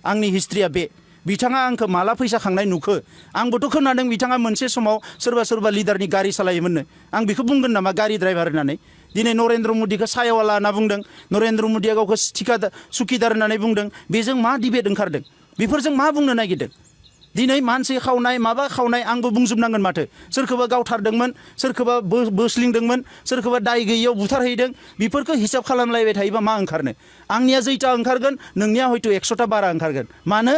आंनि हिस्ट्रिया बे बिथाङा आंखौ माला फैसा खांनाय नुखो आंबोथ' खोनादों बिथाङा मोनसे समाव सोरबा लिडारनि गारि सालायोमोननो आं बेखौ बुंगोन नामा गारि ड्राइभार होननानै दिनै नरेन्द्र मदिखौ सायावाला होनना बुंदों नरेन्द्र मदिया गावखौ सुकिदार होननानै बुंदों बेजों मा डिबेट ओंखारदों बेफोरजों मा बुंनो नागिरदों दिनै मानसि खावनाय माबा खावनाय आंबो बुंजोबनांगोन माथो सोरखौबा गावथारदोंमोन सोरखौबा बोस्लिंदोंमोन सोरखौबा दाय गैयियाव बुथारहैदों बेफोरखौ हिसाब खालामलायबाय थायोबा मा ओंखारनो आंनिया जैथा ओंखारगोन नोंनिया हयथ' 100टा बारा ओंखारगोन मानो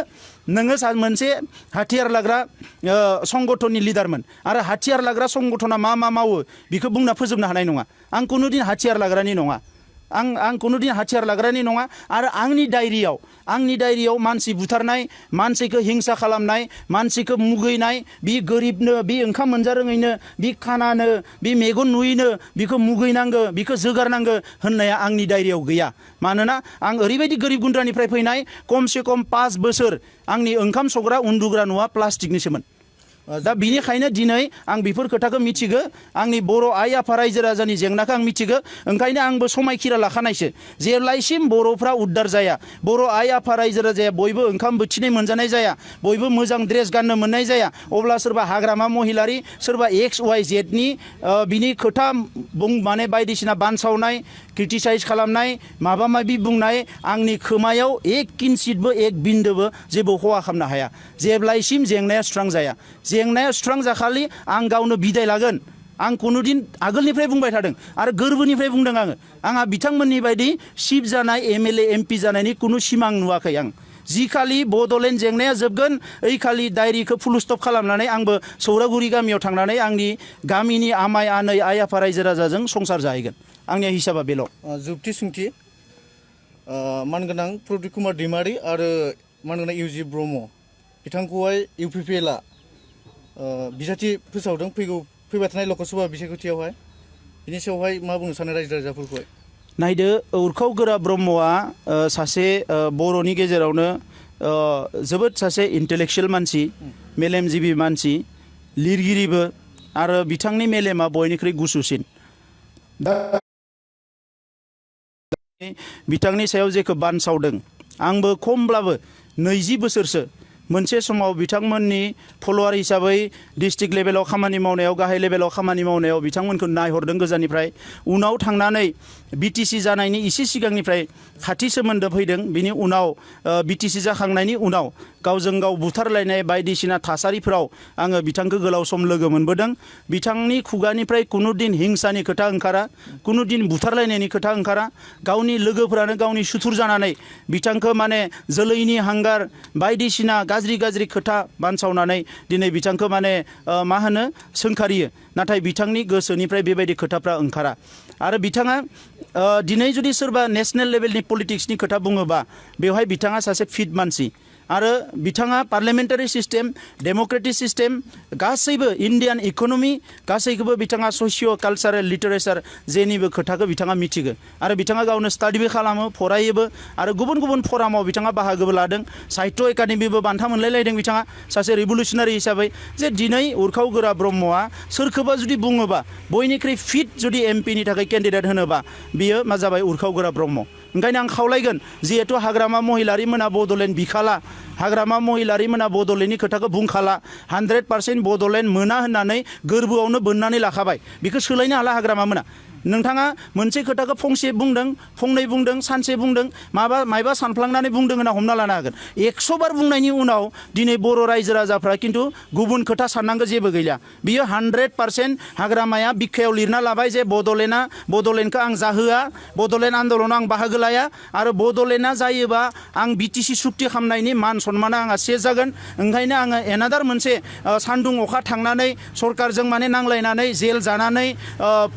नोङो मोनसे हाथियार लाग्रा संगठननि लिडारमोन आरो हाथियार लाग्रा संगठना मा मावो बेखौ बुंना फोजोबनो हानाय नङा आं कुनुदिन हाथियार लाग्रानि नङा आं कुनुदिन हाथियार लाग्रानि नङा आरो आंनि डायरियाव मानसि बुथारनाय मानसिखौ हिंसा खालामनाय मानसिखौ मुगैनाय बि गोरिबनो बि ओंखाम मोनजारोङैनो बि खानानो बि मेगन नुयैनो बिखौ मुगैनांगौ बिखौ जोगारनांगौ होननाया आंनि डायरियाव गैया मानोना आं ओरैबायदि गोरिब गुन्द्रानिफ्राय फैनाय खमसे खम 5 बोसोर आंनि ओंखाम संग्रा उन्दुग्रा न'आ प्लास्टिकनिसोमोन दा बिनिखायनो दिनै आं बेफोर खोथाखौ मिथिगो आंनि बर' आइ आफा रायजो राजानि जेंनाखौ आं मिथिगो ओंखायनो आंबो समायखिरा लाखानायसो जेब्लायसिम बर'फ्रा उद्धार जाया बर' आइ आफा रायजो राजाया बयबो ओंखाम बोथिनै मोनजानाय जाया बयबो मोजां ड्रेस गाननो मोननाय जाया अब्ला सोरबा हाग्रामा महिलारि सोरबा XYZनि बिनि खोथा माने बायदिसिना बानसावनाय क्रिटिसाइज खालामनाय माबा माबि बुंनाय आंनि खोमायाव 1 किन्सितबो 1 बिन्दोबो जेबो खहा खालामनो हाया जेब्लायसिम जेंनाया सुस्रां जाया जेंनाया सुस्रां जाखालि आं गावनो बिदाय लागोन आं कुनुदिन आगोलनिफ्राय बुंबाय थादों आरो गोरबोनिफ्राय बुंदों आंहा बिथांमोननि बायदि चिफ जानाय MLA MP जानायनि कुनु सिमां नुवाखै आं जिखालि बड'लेण्ड जेंनाया जोबगोन ओइखालि डायरिखौ फुल स्टप खालामनानै आंबो सौरागुरि गामियाव थांनानै आंनि गामिनि आमाय आनै आइ आफा रायजो राजाजों संसार जाहैगोन आंनि हिसाबा बेल' जोबथि सोंथि मानगोनां प्रदीप कुमार दैमारि आरो मानगोनां UG ब्रह्म बिथांखौहाय UPPLआ बिजाथि फोसावदों फैबाय थानाय लकसभा बिसायख'थियावहाय बिनि सायावहाय मा बुंनो सानो रायजो राजाफोरखौहाय नायदो उरखाव गोरा ब्रह्मआ सासे बर'नि गेजेरावनो जोबोद सासे इन्टेलेक्सुवेल मानसि मेलेमजिबि मानसि लिरगिरिबो आरो बिथांनि मेलेमा बयनिख्रुइ गुसुसिन दा बिथांनि सायाव जेखौ बानसावदों आंबो खमब्लाबो 20 बोसोरसो मोनसे समाव बिथांमोननि फलोवार हिसाबै डिस्ट्रिक्ट लेभेलाव खामानि मावनायाव गाहाय लेभेलाव खामानि मावनायाव बिथांमोनखौ नायहरदों गोजाननिफ्राय उनाव थांनानै बिटिसि जानायनि इसे सिगांनिफ्राय खाथि सोमोन्दो फैदों बिनि उनाव बिटिसि जाखांनायनि उनाव गावजों गाव बुथारलायनाय बायदिसिना थासारिफोराव आङो बिथांखौ गोलाव सम लोगो मोनबोदों बिथांनि खुगानिफ्राय कुनु दिन हिंसानि खोथा ओंखारा कुनु दिन बुथारलायनायनि खोथा ओंखारा गावनि लोगोफोरानो गावनि सुथुर जानानै बिथांखौ माने जोलैनि हांगार बायदिसिना गाज्रि गाज्रि खोथा बानसावनानै दिनै बिथांखौ माने मा होनो सोंखारियो नाथाय बिथांनि गोसोनिफ्राय बेबायदि खोथाफ्रा ओंखारा आरो बिथाङा दिनै जुदि सोरबा नेशनेल लेभेलनि पलिटिक्सनि खोथा बुङोबा बेवहाय बिथाङा सासे फिट मानसि आरो बिथाङा पार्लियामेन्टारि सिस्टेम डेम'क्रेटिक सिस्टेम गासैबो इन्डियान इक'नमि गासैखौबो बिथाङा ससिय' कालचारेल लिटारेचार जेनिबो खोथाखौ बिथाङा मिथिगो आरो बिथाङा गावनो स्टाडिबो खालामो फरायोबो आरो गुबुन गुबुन फरामाव बिथाङा बाहागोबो लादों साहित्य एकाडेमिबो बान्था मोनलायलायदों बिथाङा सासे रिभलिउसनारि हिसाबै जे दिनै उरखाव गोरा ब्रह्मआ सोरखौबा जुदि बुङोबा बयनिख्रुइ फिट जुदि एमपिनि थाखाय केन्डिडेट होनोबा बियो मा जाबाय उरखाव गोरा ब्रह्म ओंखायनो आं खावलायगोन जिहेतु हाग्रामा महिलारि मोना बड'लेण्ड बिखाला हाग्रामा महिलारि मोना बड'लेण्डनि खोथाखौ बुंखाला 100% बड'लेण्ड मोना होननानै गोरबोआवनो बोननानै लाखाबाय बेखौ सोलायनो हाला हाग्रामा मोना नोंथाङा मोनसे खोथाखौ फंसे बुंदों फंनै बुंदों सानसे बुंदों मायबा सानफ्लांनानै बुंदों होनना हमना लानो हागोन 100 बार बुंनायनि उनाव दिनै बर' रायजो राजाफ्रा खिन्थु गुबुन खोथा साननांगौ जेबो गैला बियो 100% हाग्रामाया बिखायाव लिरना लाबाय जे बड'लेण्डखौ आं जाहोआ बड'लेण्ड आन्दलनाव आं बाहागो लाया आरो बड'लेण्डआ जायोबा आं बिटिसि सुक्ति खालामनायनि मान सन्माना आंहा सेस जागोन ओंखायनो आङो एनादार मोनसे सान्दुं अखा थांनानै सरकारजों माने नांलायनानै जेल जानानै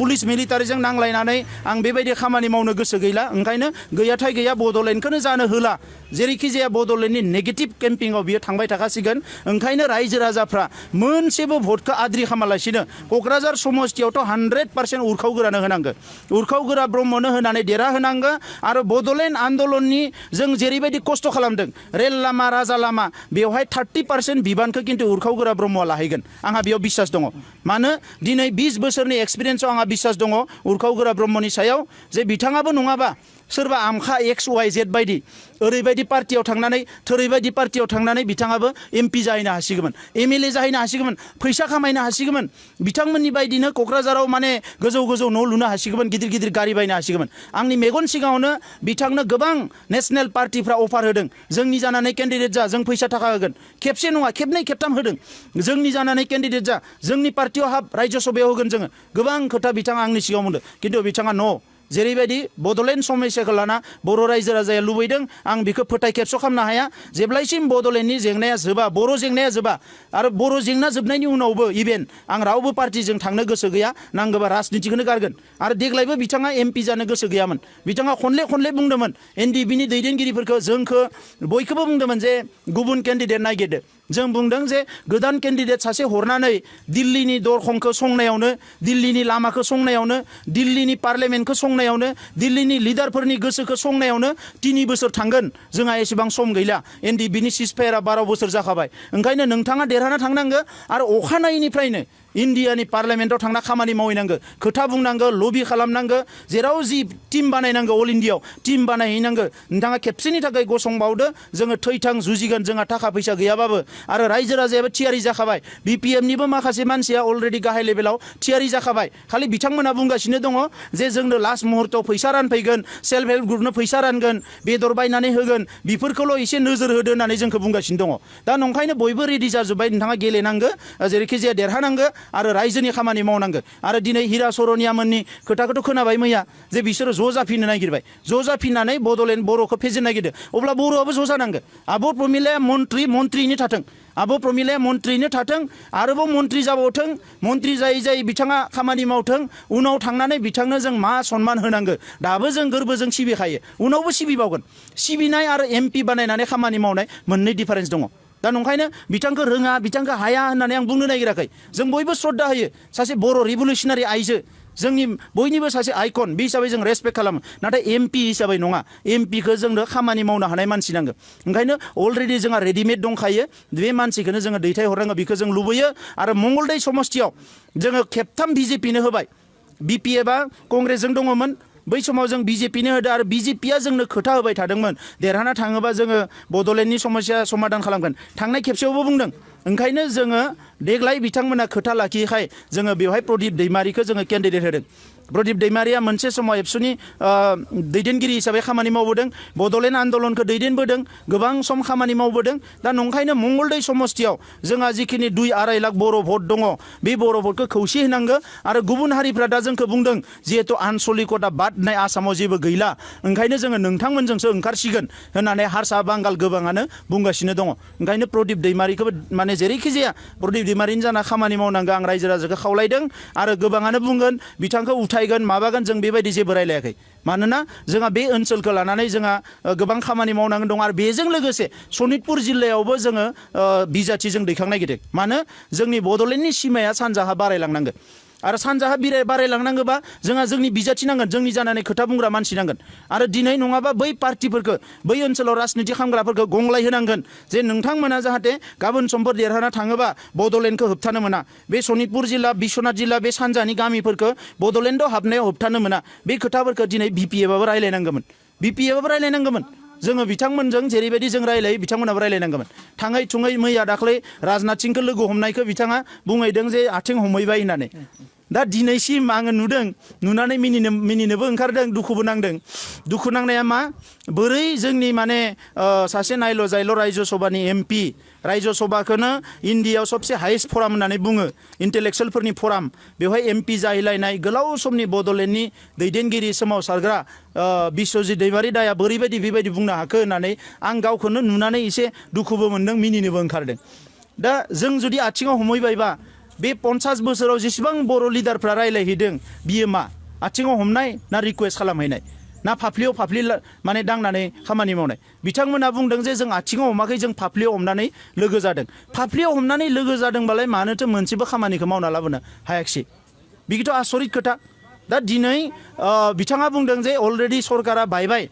पुलिस मिलिटारिजों नांलायनानै आं बेबायदि खामानि मावनो गोसो गैला ओंखायनो गैयाथाय गैया बड'लेण्डखौनो जानो होला जेरैखि जाया बड'लेण्डनि नेगेटिभ केम्पिंआव बियो थांबाय थाखासिगोन ओंखायनो रायजो राजाफ्रा मोनसेबो भटखौ आद्रि खालामालासिनो क'क्राझार समस्तियावथ' 100% उरखाव गोरानो होनांगौ उरखाव गोरा ब्रह्मनो होनानै देरहाहोनांगौ आरो बड'लेण्ड आन्दलननि जों जेरैबायदि खस्थ' खालामदों रेल लामा राजा लामा बेवहाय 30% बिबानखौ खिन्थु उरखाव गोरा ब्रह्मआ लाहैगोन आंहा बेयाव बिसास दङ मानो दिनै 20 बोसोरनि एक्सपिरियेन्सआव आंहा बिसास दङ उरखाव गोरा ब्रह्मनि सायाव जे बिथाङाबो नङाबा सोरबा आमखा XYZ बायदि ओरैबायदि पार्टियाव थांनानै थोरैबायदि पार्टियाव थांनानै बिथाङाबो एमपि जाहैनो हासिगौमोन MLA जाहैनो हासिगौमोन फैसा खामायनो हासिगौमोन बिथांमोननि बायदिनो क'क्राझाराव माने गोजौ गोजौ न' लुनो हासिगौमोन गिदिर गिदिर गारि बायनो हासिगौमोन आंनि मेगन सिगाङावनो बिथांनो गोबां नेशनेल पार्टिफ्रा अफार होदों जोंनि जानानै केन्डिडेट जा जों फैसा थाखा होगोन खेबसे नङा खेबनै खेबथाम होदों जोंनि जानानै केन्डिडेट जा जोंनि पार्टियाव हाब राज्य सभायाव होगोन जोङो गोबां खोथा बिथाङा आंनि सिगाङाव बुंदों खिन्थु बिथाङा न' जेरैबायदि बड'लेण्ड समस्याखौ लाना बर' रायजो राजाया लुबैदों आं बेखौ फोथाय खेबस' खालामनो हाया जेब्लायसिम बड'लेण्डनि जेंनाया जोबा बर' जेंनाया जोबा आरो बर' जेंना जोबनायनि उनावबो इभेन आं रावबो पार्टिजों थांनो गोसो गैया नांगौबा राजनितिखौनो गारगोन आरो देग्लायबो बिथाङा एमपि जानो गोसो गैयामोन बिथाङा खनले बुंदोंमोन NDBनि दैदेनगिरिफोरखौ जोंखौ बयखौबो बुंदोंमोन जे गुबुन केन्डिडेट नागिरदो जों बुंदों जे गोदान केन्डिडेट सासे हरनानै दिल्लीनि दरखंखौ संनायावनो दिल्लीनि लामाखौ संनायावनो दिल्लीनि पार्लियामेन्टखौ संनायावनो दिल्लीनि लिडारफोरनि गोसोखौ संनायावनो 3 बोसोर थांगोन जोंहा एसेबां सम गैला NDBनि सिजफायारा 12 बोसोर जाखाबाय ओंखायनो नोंथाङा देरहाना थांनांगौ आरो अखानायैनिफ्रायनो इन्डियानि पार्लियामेन्टआव थांना खामानि मावहैनांगौ खोथा बुंनांगौ लबि खालामनांगौ जेराव जि टिम बानायनांगौ अल इन्डियायाव टिम बानायहैनांगौ नोंथाङा खेबसेनि थाखाय गसंबावदो जोङो थैथां जुजिगोन जोंहा थाखा फैसा गैयाबाबो आरो रायजो राजायाबो थियारि जाखाबाय BPMनिबो माखासे मानसिया अलरेडि गाहाय लेभेलाव थियारि जाखाबाय खालि बिथांमोना बुंगासिनो दङ जे जोंनो लास्ट मुहूर्तआव फैसा रानफैगोन सेल्फ हेल्प ग्रुपनो फैसा रानगोन बेदर बायनानै होगोन बेफोरखौल' एसे नोजोर होदो होननानै जोंखौ बुंगासिनो दङ दा नंखायनो बयबो रेडि जाजोब्बाय नोंथाङा गेलेनांगौ जेरैखि जाया देरहानांगौ आरो रायजोनि खामानि मावनांगौ आरो दिनै हिरा सरनिया मोननि खोथाखौथ' खोनाबाय मैया जे बिसोरो ज' जाफिननो नागिरबाय ज' जाफिननानै बड'लेण्ड बर'खौ फेजेननो नागिरदों अब्ला बर'आबो ज' जानांगौ आब' प्रमिलाया मन्थ्रियैनो थाथों आब' प्रमिलाया मन्थ्रियैनो थाथों आरोबाव मन्थ्रि जाबावथों मन्थ्रि जायै बिथाङा खामानि मावथों उनाव थांनानै बिथांनो जों मा सन्मान होनांगौ दाबो जों गोरबोजों सिबिखायो उनावबो सिबिबावगोन सिबिनाय आरो MP बानायनानै खामानि मावनाय मोननै डिफारेन्स दङ दा नंखायनो बिथांखौ रोङा बिथांखौ हाया होननानै आं बुंनो नागिराखै जों बयबो श्रद्धा होयो सासे बर' रिभलिउसनारि आइजो जोंनि बयनिबो सासे आइकन बे हिसाबै जों रेसपेक्ट खालामो नाथाय एमपि हिसाबै नङा एमपिखौ जोंनो खामानि मावनो हानाय मानसि नांगौ ओंखायनो अलरेडि जोंहा रेडिमेड दंखायो बे मानसिखौनो जोङो दैथायहरनांगौ बेखौ जों लुबैयो आरो मंगलदै समस्तियाव जोङो खेबथाम बिजेपिनो होबाय बिपिएफआ कंग्रेसजों दङमोन बै समाव जों बिजेपिनो होदो आरो बिजेपिया जोंनो खोथा होबाय थादोंमोन देरहाना थाङोबा जोङो बड'लेण्डनि समस्या समाधान खालामगोन थांनाय खेबसेयावबो बुंदों ओंखायनो जोङो देग्लाय बिथांमोना खोथा लाखियैखाय जोङो बेवहाय प्रदीप दैमारिखौ जोङो केन्डिडेट होदों प्रदीप दैमारिया मोनसे समाव एबसुनि दैदेनगिरि हिसाबै खामानि मावबोदों बड'लेण्ड आन्दलनखौ दैदेनबोदों गोबां सम खामानि मावबोदों दा नंखायनो मंगलदै समस्तियाव जोंहा जिखिनि 2-2.5 लाख बर' भट दङ बे बर' भटखौ खौसे होनांगौ आरो गुबुन हारिफ्रा दा जोंखौ बुंदों जिहेतु आनसलिकता बाद होननाय आसामाव जेबो गैला ओंखायनो जोङो नोंथांमोनजोंसो ओंखारसिगोन होननानै हारसा बांगाल गोबाङानो बुंगासिनो दङ ओंखायनो प्रदीप दैमारिखौबो माने जेरैखि जाया प्रदीप दैमारिनि जाना खामानि मावनांगौ आं रायजो राजाखौ खावलायदों आरो गोबाङानो बुंगोन बिथांखौ उथायगोन माबागोन जों बेबायदि जेबो रायलायाखै मानोना जोंहा बे ओनसोलखौ लानानै जोंहा गोबां खामानि मावनांगौ दं आरो बेजों लोगोसे सनितपुर जिल्लायावबो जोङो बिजाथि जों दैखांनो नागिरदों मानो जोंनि बड'लेण्डनि सिमाया सानजाहा बारायलांनांगोन आरो सानजाहा बारायलांनांगौबा जोंहा जोंनि बिजाथि नांगोन जोंनि जानानै खोथा बुंग्रा मानसि नांगोन आरो दिनै नङाबा बै पार्टिफोरखौ बै ओनसोलाव राजनिति खालामग्राफोरखौ गंग्लाय होनांगोन जे नोंथांमोना जाहाथे गाबोन समफोर देरहाना थाङोबा बड'लेण्डखौ होबथानो मोना बे सनितपुर जिल्ला बिश्वनाथ जिल्ला बे सानजानि गामिफोरखौ बड'लेण्डआव हाबनायाव होबथानो मोना बे खोथाफोरखौ दिनै बिपिएफआबो रायलायनांगौमोन बिपिएफआबो रायलायनांगौमोन जोङो बिथांमोनजों जेरैबायदि जों रायलायो बिथांमोनाबो रायलायनांगौमोन थाङै थुङै मैया दाख्लै राजनाथ सिंखौ लोगो हमनायखौ बिथाङा बुंहैदों जे आथिं हमहैबाय होननानै दा दिनैसिम आङो नुदों नुनानै मिनिनोबो ओंखारदों दुखुबो नांदों दुखु नांनाया मा बोरै जोंनि माने सासे नायल' जायल' रायजो सभानि एमपि रायजो सभाखौनो इण्डियायाव सबसे हाइस्ट फराम होननानै बुङो इन्टेलेक्सुवेलफोरनि फराम बेवहाय एमपि जाहैलायनाय गोलाव समनि बड'लेण्डनि दैदेनगिरि सोमावसारग्रा बिश्वजित दैमारि दाया बोरैबायदि बेबायदि बुंनो हाखो होननानै आं गावखौनो नुनानै एसे दुखुबो मोनदों मिनिनोबो ओंखारदों दा जों जुदि आथिङाव हमहैबायबा बे 50 बोसोराव जेसेबां बर' लिडारफ्रा रायलायहैदों बियो मा आथिङाव हमनाय ना रिकुवेस्ट खालामहैनाय ना फाफ्लियाव फाफ्लि माने दांनानै खामानि मावनाय बिथांमोना बुंदों जे जों आथिङाव हमाखै जों फाफ्लियाव हमनानै लोगो जादों फाफ्लियाव हमनानै लोगो जादोंबालाय मानोथो मोनसेबो खामानिखौ मावना लाबोनो हायाखिसै बेखौथ' आसरित खोथा दा दिनै बिथाङा बुंदों जे अलरेडि सरकारा बायबाय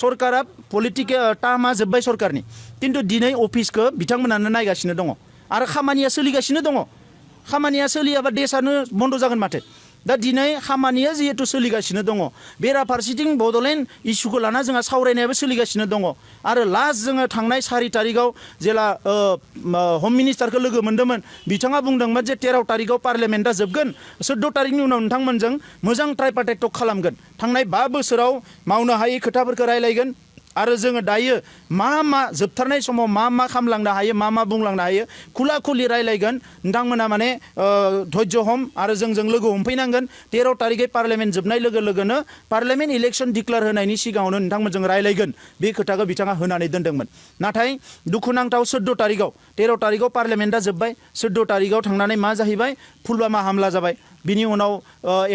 सरकारा पलिटिकेल टार्मा जोब्बाय सरकारनि खिन्थु दिनै अफिसखौ बिथांमोनानो नायगासिनो दङ आरो खामानिया सोलिगासिनो दङ खामानिया सोलियाबा देशानो बन्द जागोन माथो दा दिनै खामानिया जिहेतु सोलिगासिनो दङ बेराफारसेथिं बड'लेण्ड इस्युखौ लाना जोंहा सावरायनायाबो सोलिगासिनो दङ आरो लास्ट जोङो थांनाय 4 तारिखआव जेला हम मिनिस्टारखौ लोगो मोन्दोंमोन बिथाङा बुंदोंमोन जे 13 तारिखआव पार्लियामेन्टआ जोबगोन 14 तारिखनि उनाव नोंथांमोनजों मोजां ट्राइपार्टाइट टक खालामगोन थांनाय 5 बोसोराव मावनो हायै खोथाफोरखौ रायलायगोन आरो जोङो दायो मा जोबथारनाय समाव मा खामलांनो हायो मा बुंलांनो हायो खुला खुलि रायलायगोन नोंथांमोना माने धैर्य हम आरो जोंजों लोगो हमफैनांगोन 13 तारिखै पार्लियामेन्ट जोबनाय लोगो लोगोनो पार्लियामेन्ट इलेक्सन डिक्लेयार होनायनि सिगाङावनो नोंथांमोनजों रायलायगोन बे खोथाखौ बिथाङा होनानै दोनदोंमोन नाथाय दुखुनांथाव 14 तारिखआव 13 तारिखआव पार्लियामेन्टआ जोब्बाय 14 तारिखआव थांनानै मा जाहैबाय पुलवामा हामला जाबाय बिनि उनाव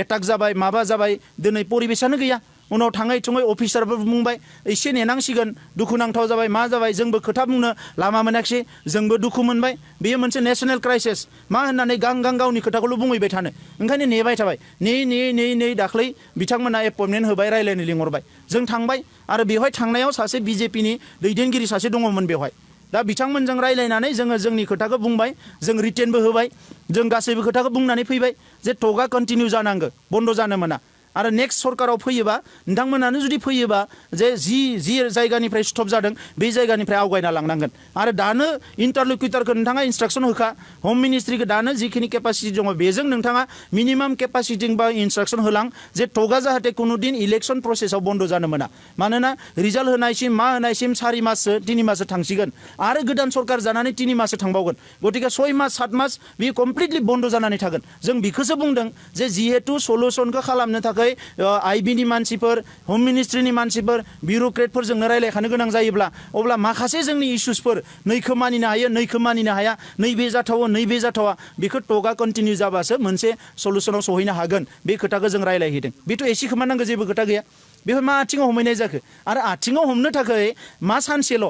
एटाक जाबाय माबा जाबाय दिनै परिबेसानो गैया उनाव थाङै थुङै अफिसारबो बुंबाय एसे नेनांसिगोन दुखुनांथाव जाबाय मा जाबाय जोंबो खोथा बुंनो लामा मोनाखिसै जोंबो दुखु मोनबाय बेयो मोनसे नेशनेल क्राइसिस मा होननानै गावनि खोथाखौल' बुंहैबाय थानो ओंखायनो नेबाय थाबाय नेयै दाख्लै बिथांमोना एपइन्टमेन्ट होबाय रायलायनो लिंहरबाय जों थांबाय आरो बेवहाय थांनायाव सासे बिजेपिनि दैदेनगिरि सासे दङमोन बेवहाय दा बिथांमोनजों रायलायनानै जोङो जोंनि खोथाखौ बुंबाय जों रिटेनबो होबाय जों गासैबो खोथाखौ बुंनानै फैबाय जे टकआ कन्टिनिउ जानांगौ बन्द जानो मोना आरो नेक्स्ट सरकाराव फैयोबा नोंथांमोनानो जुदि फैयोबा जे जि जायगानिफ्राय स्टप जादों बे जायगानिफ्राय आवगायना लांनांगोन आरो दानो इन्टारल'कुटारखौ नोंथाङा इन्सट्राक्सन होखा हम मिनिस्ट्रिखौ दानो जिखिनि केपासिटि दङ बेजों नोंथाङा मिनिमाम केपासिटि बा इन्सट्राक्सन होलां जे टकआ जाहाथे कुनु दिन इलेक्सन प्रसेसआव बन्द जानो मोना मानोना रिजाल्ट होनायसिम मा होनायसिम 4 माससो 3 माससो थांसिगोन आरो गोदान सरकार जानानै 3 माससो थांबावगोन गतिके 6 मास 7 मास बे कमप्लिटलि बन्द जानानै थागोन जों बेखौसो बुंदों जे जिहेतु सलुसनखौ खालामनो थाखाय आइबिनि मानसिफोर हम मिनिस्ट्रिनि मानसिफोर बिउरोक्रेटफोरजोंनो रायलायखानो गोनां जायोब्ला अब्ला माखासे जोंनि इस्युसफोर नैखौ मानिनो हायो नैखौ मानिनो हाया नैबे जाथावा बेखौ टकआ कन्टिनिउ जाबासो मोनसे सलुसनाव सहैनो हागोन बे खोथाखौ जों रायलायहैदों बेथ' एसे खोमानांगौ जेबो खोथा गैया बेफोर मा आथिङाव हमहैनाय जाखो आरो आथिङाव हमनो थाखाय मा सानसेल'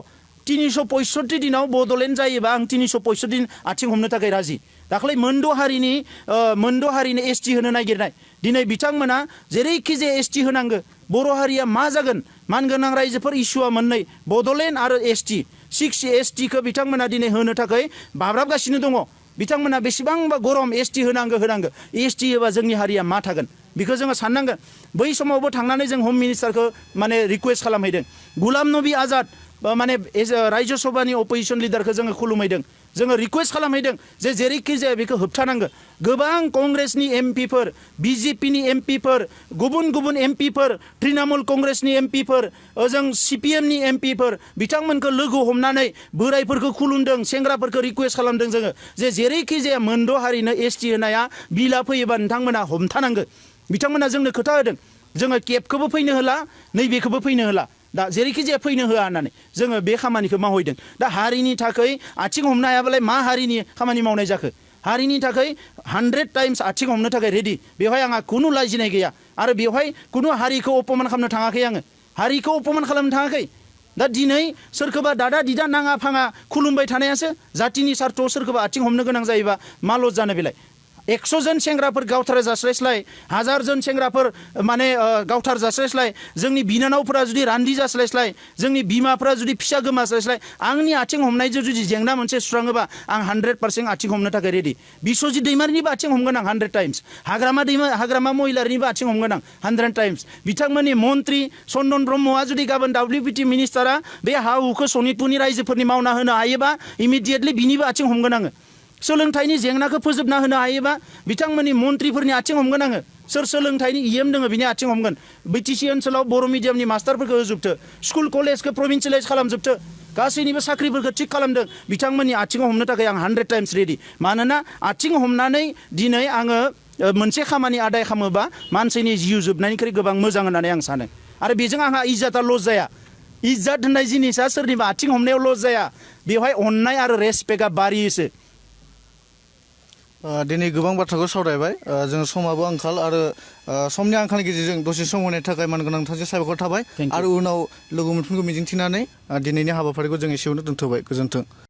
365 दिनाव बड'लेण्ड जायोबा आं 365 दिन आथिं हमनो थाखाय राजि दाखालि मोनद' हारिनि एसटि होनो नागिरनाय दिनै बिथांमोना जेरैखि जाया एसटि होनांगो बर' हारिया मा जागोन मानगोनां रायजोफोर इस्युआ मोननै बड'लेण्ड आरो एसटि 6 एसटिखौ बिथांमोना दिनै होनो थाखाय बाब्राबगासिनो दङ बिथांमोना बेसेबांबा गरम एसटि होनांगो एसटि होबा जोंनि हारिया मा थागोन बेखौ जोङो साननांगोन बै समावबो थांनानै जों हम मिनिस्टारखौ माने रिक्वेस्ट खालामहैदों गुलाम नबी आजाद माने रायजो सभानि अपोजिशन लिडारखौ जोङो खुलुमहैदों जोङो रिक्वेस्ट खालामहैदों जे जेरैखि जाया बेखौ होबथानांगो गोबां कंग्रेसनि एमपिफोर बिजेपिनि एमपिफोर गुबुन एमपिफोर तृणमूल कंग्रेसनि एमपिफोर ओजों सिपिएमनि एमपिफोर बिथांमोनखौ लोगो हमनानै बोराइफोरखौ खुलुमदों सेंग्राफोरखौ रिक्वेस्ट खालामदों जोङो जे जेरैखि जाया मोनद' हारिनो एसटि होनाया बिला फैयोबा नोंथांमोना हमथानांगो बिथांमोना जोंनो खोथा होदों जोङो केबखौबो फैनो होला नैबेखौबो फैनो होला दा जेरैखि जाया फैनो होआ होननानै जोङो बे खामानिखौ मावहैदों दा हारिनि थाखाय आथिं हमनो हायाबालाय मा हारिनि खामानि मावनाय जाखो हारिनि थाखाय 100 टाइम्स आथिं हमनो थाखाय रेडि बेवहाय आंहा खुनु लाजिनाय गैया आरो बेवहाय खुनु हारिखौ अपमान खालामनो थाङाखै आङो हारिखौ अपमान खालामनो थाङाखै दा दिनै सोरखौबा दादा दिदा नाङा फाङा खुलुमबाय थानायासो जातिनि सार्थआव सोरखौबा आथिं हमनो गोनां जायोबा मा लस जानो बेलाय 100 जन सेंग्राफोर गावथार जास्लायस्लाय 1000 जन सेंग्राफोर माने गावथार जास्लायस्लाय जोंनि बिनानावफोरा जुदि रान्दि जास्लायस्लाय जोंनि बिमाफोरा जुदि फिसा गोमास्लायस्लाय आंनि आथिं हमनायजों जुदि जेंना मोनसे सुस्राङोबा आं 100% आथिं हमनो थाखाय रेडि बिश्वजित दैमारिनिबो आथिं हमगोन आं 100 टाइम्स हाग्रामा महिलारिनिबो आथिं हमगोन आं 100 टाइम्स बिथांमोननि मन्त्रि चन्दन ब्रह्मआ जुदि गाबोन WPT मिनिस्टारा बे हा हुखौ सनितपुरनि रायजोफोरनि मावना होनो हायोबा इमिडिएटलि बिनिबो आथिं हमगोन आङो सोलोंथाइनि जेंनाखौ फोजोबना होनो हायोबा बिथांमोननि मन्त्रिफोरनि आथिं हमगोन आङो सोर सोलोंथाइनि इएम दोङो बिनि आथिं हमगोन BTC ओनसोलाव बर' मिडियामनि मास्टारफोरखौ होजोबथो स्कुल कलेजखौ प्रभिन्सियेलाइज खालामजोबथो गासैनिबो साख्रिफोरखौ थिक खालामदों बिथांमोननि आथिङाव हमनो थाखाय आं 100 टाइम्स रेडि मानोना आथिं हमनानै दिनै आङो मोनसे खामानि आदाय खालामोबा मानसिनि जिउ जोबनायनिख्रुइ गोबां मोजां होननानै आं सानो आरो बेजों आंहा इज्जता लस जाया इज्जत होननाय जिनिसा सोरनिबा आथिं हमनायाव लस जाया बेवहाय अननाय आरो रेसपेक्टआ बारियोसो दिनै गोबां बाथ्राखौ सावरायबाय जों समाबो आंखाल आरो समनि आंखालनि गेजेरजों दसे सम होनायनि थाखाय मानगोनां नोंथांजों साबायखर थाबाय आरो उनाव लोगो मोनफिनगौ मिजिंथिनानै दिनैनि हाबाफारिखौ जों एसेयावनो दोनथ'बाय गोजोन्थों